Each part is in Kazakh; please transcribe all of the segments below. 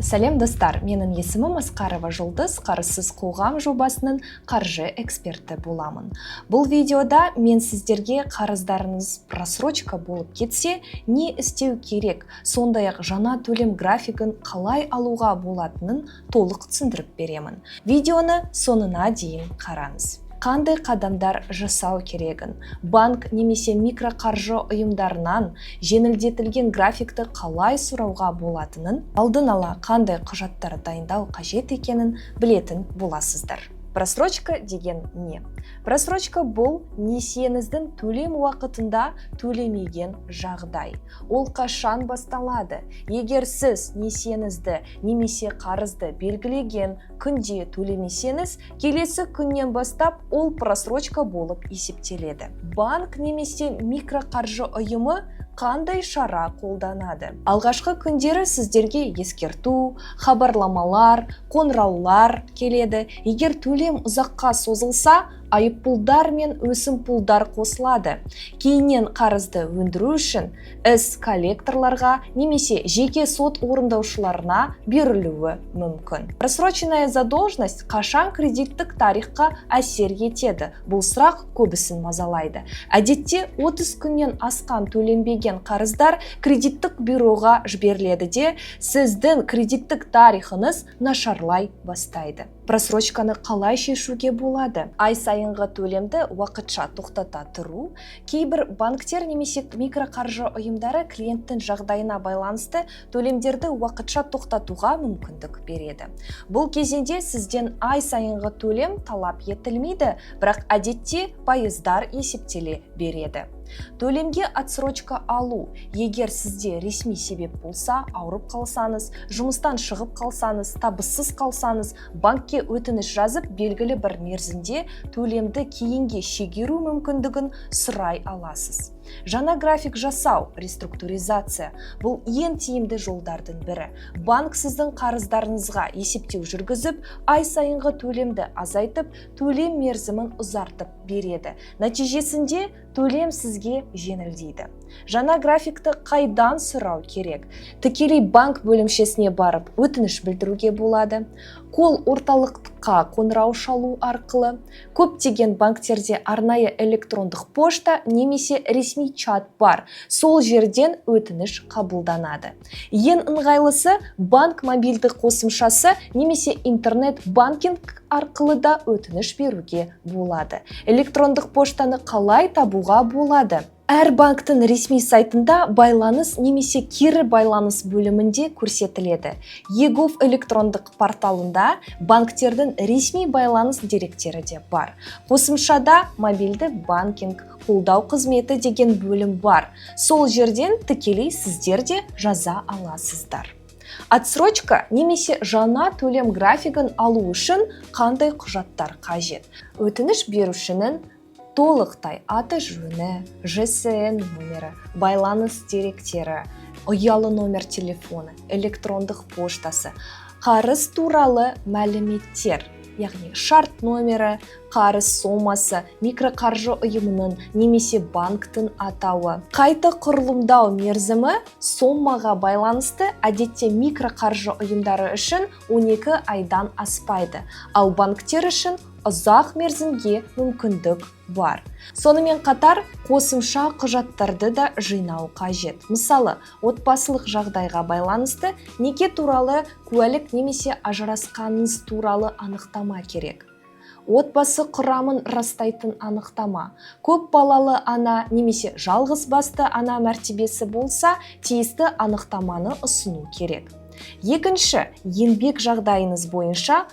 Сәлем, достар! Менің есімім Асқарова Жұлдыз, «Қарызсыз қоғам» жобасының қаржы эксперті боламын. Бұл видеода мен сіздерге қарыздарыңыз просрочка болып кетсе, не істеу керек, сондай ақ жаңа төлем графигін қалай алуға болатынын толық түсіндіріп беремін. Видеоны соңына дейін қараңыз. Қандай қадамдар жасау керегін, банк немесе микроқаржы ұйымдарынан жеңілдетілген графикті қалай сұрауға болатынын, алдын ала қандай құжаттар дайындау қажет екенін білетін боласыздар. Просрочка деген не? Просрочка — бұл несиеңіздің төлем уақытында төлемеген жағдай. Ол қашан басталады? Егер сіз несиеңізді немесе қарызды белгілеген күнде төлемесеңіз, келесі күннен бастап ол просрочка болып есептеледі. Банк немесе микроқаржы ұйымы қандай шара қолданады? Алғашқы күндері сіздерге ескерту, хабарламалар, қоңыраулар келеді. Егер төлем ұзаққа созылса, айыппұлдар мен өсімпұлдар қосылады. Кейіннен қарызды өндіру үшін іс коллекторларға немесе жеке сот орындаушыларына берілуі мүмкін. Просроченная задолженность қашан кредиттік тарихқа әсер етеді? Бұл сұрақ көбісін мазалайды. Әдетте 30 күннен асқан төленбеген қарыздар кредиттік бюроға жіберіледі де, сіздің кредиттік тарихыңыз нашарлай бастайды. Просрочканы қалай шешуге болады? Ай сайынғы төлемді уақытша тоқтата тұру. Кейбір банктер немесе микроқаржы ұйымдары клиенттің жағдайына байланысты төлемдерді уақытша тоқтатуға мүмкіндік береді. Бұл кезеңде сізден ай сайынғы төлем талап етілмейді, бірақ әдетте пайыздар есептеле береді. Төлемге отсрочка алу. Егер сізде ресми себеп болса, ауырып қалсаңыз, жұмыстан шығып қалсаңыз, табыссыз қалсаңыз, банкке өтініш жазып, белгілі бір мерзімде төлемді кейінге шегеру мүмкіндігін сұрай аласыз. Жаңа график жасау, реструктуризация — бұл ең тиімді жолдардың бірі. Банк сіздің қарыздарыңызға есептеу жүргізіп, ай сайынғы төлемді азайтып, төлем мерзімін ұзартып береді. Нәтижесінде төлем сізге жеңілдейді. Жаңа графикті қайдан сұрау керек? Тікелей банк бөлімшесіне барып өтініш білдіруге болады, колл орталыққа қоңырау шалу арқылы. Көптеген банктерде арнайы электрондық пошта немесе ресми чат бар, сол жерден өтініш қабылданады. Ең ыңғайлысы — банк мобильді қосымшасы немесе интернет банкинг арқылы да өтініш беруге болады. Электрондық поштаны қалай табуға болады? Әр банктің ресми сайтында байланыс немесе кері байланыс бөлімінде көрсетіледі. eGov электрондық порталында банктердің ресми байланыс деректері де бар. Қосымшада «Мобильді банкинг», «Қолдау қызметі» деген бөлім бар, сол жерден тікелей сіздер де жаза аласыздар. Отсрочка немесе жаңа төлем графигін алу үшін қандай құжаттар қажет? Өтініш берушінің толықтай аты жөні, ЖСН номері, байланыс деректері, ұялы номер телефоны, электрондық поштасы, қарыз туралы мәліметтер, яғни шарт номері, қарыз сомасы, микроқаржы ұйымының немесе банктің атауы. Қайта құрылымдау мерзімі сомаға байланысты. Әдетте микроқаржы ұйымдары үшін 12 айдан аспайды, ал банктер үшін ұзақ мерзімге мүмкіндік бар. Сонымен қатар қосымша құжаттарды да жинау қажет. Мысалы, отбасылық жағдайға байланысты неке туралы куәлік немесе ажырасқаныңыз туралы анықтама керек, отбасы құрамын растайтын анықтама, көп балалы ана немесе жалғыз басты ана мәртебесі болса, тиісті анықтаманы ұсыну керек. Екінші, еңбек жағдайыңыз бойынша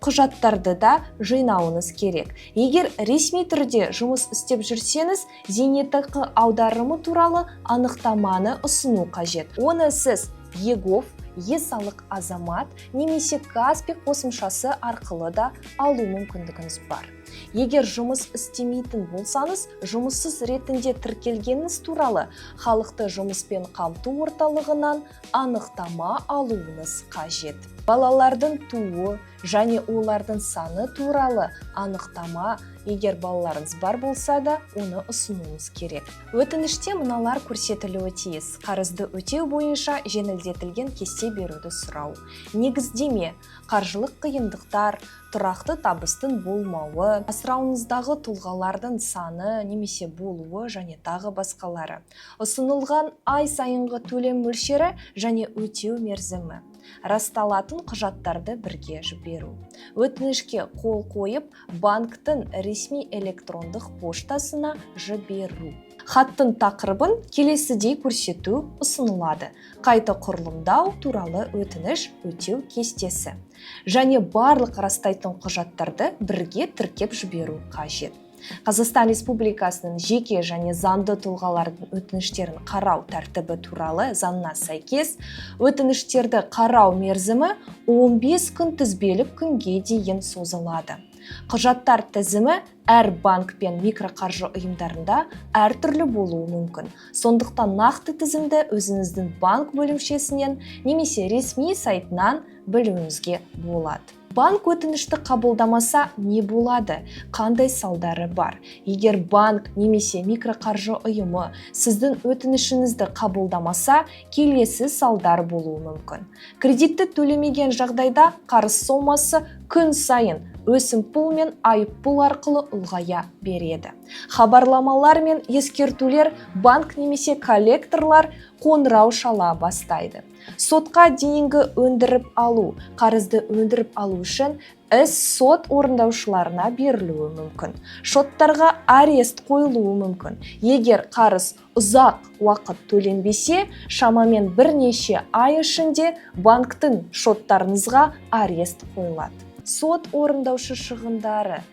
құжаттарды да жинауыңыз керек. Егер ресми түрде жұмыс істеп жүрсеңіз, зейнетақы аударымы туралы анықтаманы ұсыну қажет. Оны сіз eGov, е-салық, Азамат немесе Каспи қосымшасы арқылы да алу мүмкіндігіңіз бар. Егер жұмыс істемейтін болсаңыз, жұмыссыз ретінде тіркелгеніңіз туралы халықты жұмыспен қамту орталығынан анықтама алуыңыз қажет. Балалардың тууы және олардың саны туралы анықтама, егер балаларыңыз бар болса да, оны ұсынуыңыз керек. Өтініште мыналар көрсетілуі тиіс: қарызды өтеу бойынша жеңілдетілген кесте беруді сұрау, негіздеме, қаржылық қиындықтар, тұрақты табыстың болмауы, асырауыңыздағы тұлғалардың саны немесе болуы және тағы басқалары, ұсынылған ай сайынғы төлем мөлшері және өтеу мерзімі, расталатын құжаттарды бірге жіберу. Өтінішке қол қойып, банктің ресми электрондық поштасына жіберу. Хаттың тақырыбын келесідей көрсету ұсынылады: «Қайта құрылымдау туралы өтініш, өтеу кестесі», және барлық растайтын құжаттарды бірге тіркеп жіберу қажет. Қазақстан Республикасының жеке және заңды тұлғалардың өтініштерін қарау тәртібі туралы заңына сәйкес, өтініштерді қарау мерзімі 15 күн тізбелік күнге дейін созылады. Құжаттар тізімі әр банк пен микроқаржы ұйымдарында әртүрлі болуы мүмкін. Сондықтан нақты тізімді өзіңіздің банк бөлімшесінен немесе ресми сайтынан білуіңізге болады. Банк өтінішті қабылдамаса, не болады? Қандай салдары бар? Егер банк немесе микроқаржы ұйымы сіздің өтінішіңізді қабылдамаса, келесі салдар болуы мүмкін. Кредитті төлемеген жағдайда қарыз сомасы күн сайын өсімпұл мен айыппұл арқылы ұлғая береді. Хабарламалар мен ескертулер, банк немесе коллекторлар қоңырау шала бастайды. Сотқа дейінгі өндіріп алу: қарызды өндіріп алу үшін іс сот орындаушыларына берілуі мүмкін. Шоттарға арест қойылуы мүмкін. Егер қарыз ұзақ уақыт төленбесе, шамамен бірнеше ай ішінде банктің шоттарыңызға арест қойылады. Сот орындаушы шығындары: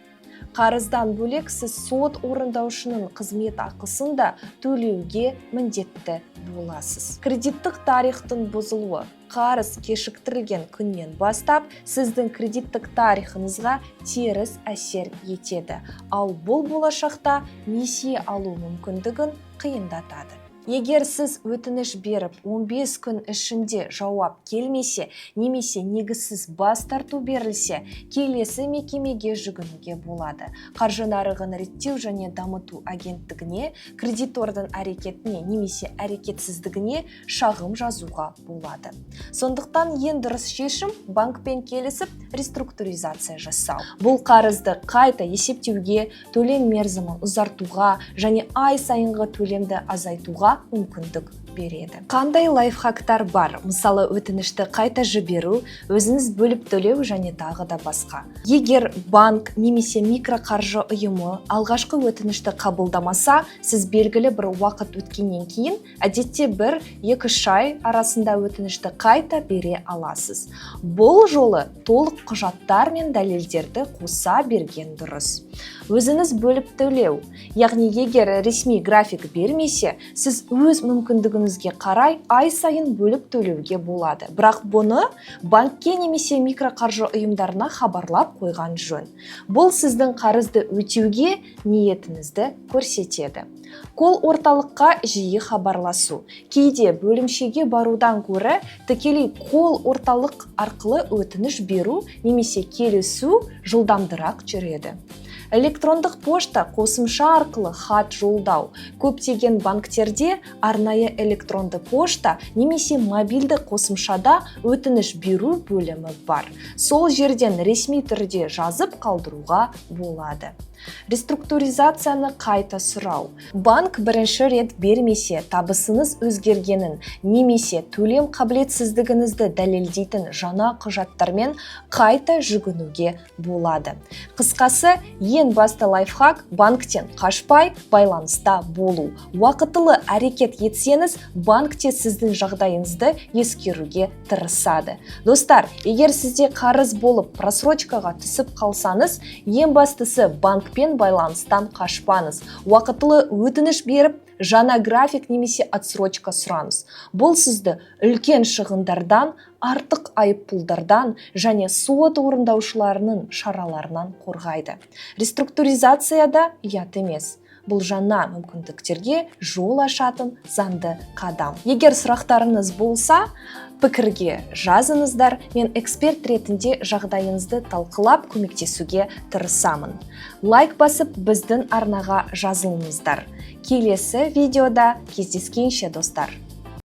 қарыздан бөлек, сіз сот орындаушының қызмет ақысын да төлеуге міндетті боласыз. Кредиттік тарихтың бұзылуы: қарыз кешіктірілген күннен бастап сіздің кредиттік тарихыңызға теріс әсер етеді, ал бұл болашақта несие алу мүмкіндігін қиындатады. Егер сіз өтініш беріп, 15 күн ішінде жауап келмесе немесе негізсіз бас тарту берілсе, келесі мекемеге жүгінуге болады. Қаржы нарығын реттеу және дамыту агенттігіне кредитордың әрекетіне немесе әрекетсіздігіне шағым жазуға болады. Сондықтан ең дұрыс шешім – банкпен келісіп, реструктуризация жасау. Бұл қарызды қайта есептеуге, төлем мерзімін ұзартуға және ай сайынғы төлемді азайтуға мүмкіндік береді. Қандай лайфхактар бар? Мысалы, өтінішті қайта жіберу, өзіңіз бөліп төлеу және тағы да басқа. Егер банк немесе микроқаржы ұйымы алғашқы өтінішті қабылдамаса, сіз белгілі бір уақыт өткеннен кейін, әдетте 1-2-3 ай арасында, өтінішті қайта бере аласыз. Бұл жолы толық құжаттар мен дәлелдерді қоса берген дұрыс. Өзіңіз бөліп төлеу, яғни егер ресми график бермесе, сіз өз мүмкіндігіңізге қарай ай сайын бөліп төлеуге болады. Бірақ бұны банкке немесе микроқаржы ұйымдарына хабарлап қойған жөн. Бұл сіздің қарызды өтеуге ниетіңізді көрсетеді. Колл орталыққа жиі хабарласу: кейде бөлімшеге барудан гөрі тікелей колл орталық арқылы өтініш беру немесе келісу жылдамдырақ жүреді. Электрондық пошта, қосымша арқылы хат жолдау: көптеген банктерде арнайы электронды пошта немесе мобильді қосымшада өтініш беру бөлімі бар. Сол жерден ресми түрде жазып қалдыруға болады. Реструктуризацияны қайта сұрау: банк бірінші рет бермесе, табысыңыз өзгергенін немесе төлем қабілетсіздігіңізді дәлелдейтін жаңа құжаттармен қайта жүгінуге болады. Қысқасы, ең басты лайфхак – банктен қашпай, байланыста болу. Уақытылы әрекет етсеңіз, банк те сіздің жағдайыңызды ескеруге тырысады. Достар, егер сізде қарыз болып, просрочкаға түсіп қалсаңыз, ең бастысы банкпен Банкпен байланыстан қашпаңыз. Уақытылы өтініш беріп, жаңа график немесе отсрочка сұраңыз. Бұл сізді үлкен шығындардан, артық айыппұлдардан және сот орындаушыларының шараларынан қорғайды. Реструктуризация да ұят емес, бұл жаңа мүмкіндіктерге жол ашатын заңды қадам. Егер сұрақтарыңыз болса, пікірге жазыңыздар. Мен эксперт ретінде жағдайыңызды талқылап, көмектесуге тырысамын. Лайк басып, біздің арнаға жазылыңыздар. Келесі видеода кездескенше, достар!